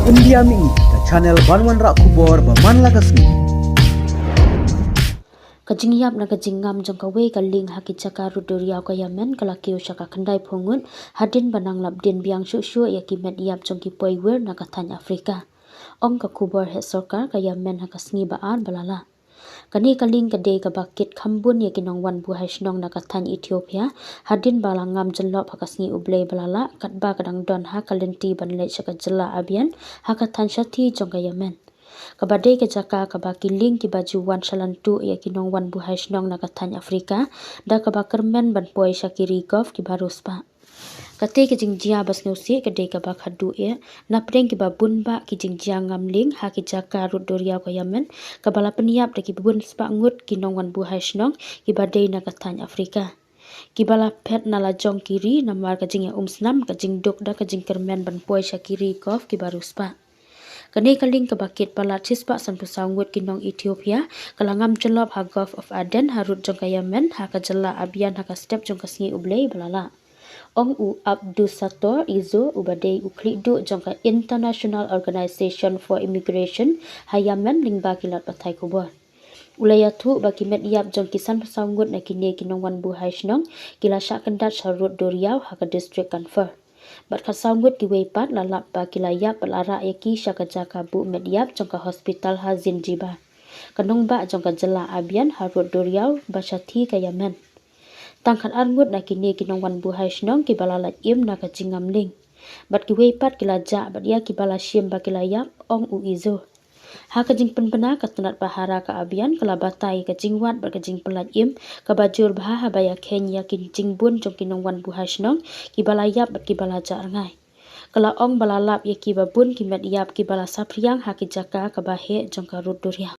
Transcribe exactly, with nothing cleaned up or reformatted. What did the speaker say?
India Mini, ka channel ban wanrah khubor ba man la ka sngi. Ka jingïap na ka jingngam jong kawei ka lieng ha ki jaka rud duriaw ka Yemen ka la kiew sha ka khyndai phew ngut, hadien ba nang lap dien biang shuh shuh ïa ki met ïap jong ki poiwir na ka thaiñ Afrika. Ong ka khubor heh sorkar ka Yemen ha ka sngi ba ar ba la leit. Kane ka lieng ka dei kaba kit kham bun ïa ki nongwan buhai shnong na ka thaiñ Ethiopia, hadien ba la ngam jyllop ha ka sngi U Blei ba la leit, katba ka dang don ha ka lynti ban leit sha ka jylla Abyei, ha ka thaiñ shathie jong ka Yemen. Kaba dei ka jaka kaba ki lieng kiba ju wan shalan tuh ïa ki nongwan buhai shnong na ka thaiñ Afrika, da kaba kyrmen ban poi sha ki ri Gulf kiba riewspah. Kata ka jingjia ba sngewsih ka dei kaba khadduh eh, napdeng kiba bun bah ki jingjia ngam lieng ha ki jaka rud duriaw ka Yemen, kaba la pynïap da ki bun spah ngut ki nongwan buhai shnong kiba dei na ka thaiñ Afrika. Kiba la phet na la jong ki ri namar ka jingïaumsnam, ka jingduk da ka jingkyrmen ban poi sha ki ri Gulf kiba riewspah. Kane ka lieng kaba kit palat shispah sanphew saw ngut ki nong Ethiopia, ka la ngam jyllop ha Gulf of Aden, ha rud jong ka Yemen, ha ka jylla Abyei, ha ka step jong ka sngi U Blei ba la leit. Ong u Abdusattor Izo, uba dei u khlieh duh jong ka International Organization for Immigration ha Yemen, lyngba ki lad pathai khubor. U la ïathuh ba ki met ïap jong ki sanphew saw ngut na kine ki nongwan buhai shnong ki la shah kyndat sha rud duriaw ha ka district Kafr. Bad khatsaw ngut kiwei pat la lap ba ki la ïap bad la rah ïa ki sha ka jaka buh met ïap jong ka hospital ha Zinjibar, ka nongbah jong ka jylla Abyei, ha rud duriaw ba shathie ka Yemen. Tang khatar ngut na kine ki nongwan buhai shnong kiba la lait im na ka jingngam lieng. Bad kiwei pat ki la jah, bad ïa kiba la shim ba ki la ïap, ong u Izo. Ha ka jingpynbna, ka tnat pahara ka Abyei ka la batai ka jingwad bad ka jingpynlait im kaba jur bha, haba ïakheiñ ïa ki jingbun jong ki nongwan buhai shnong kiba la ïap bad kiba la jah rngai. Ka la ong ba la lap ïa kiba bun ki met ïap kiba la saphriang ha ki jaka kaba heh jong ka rud duriaw.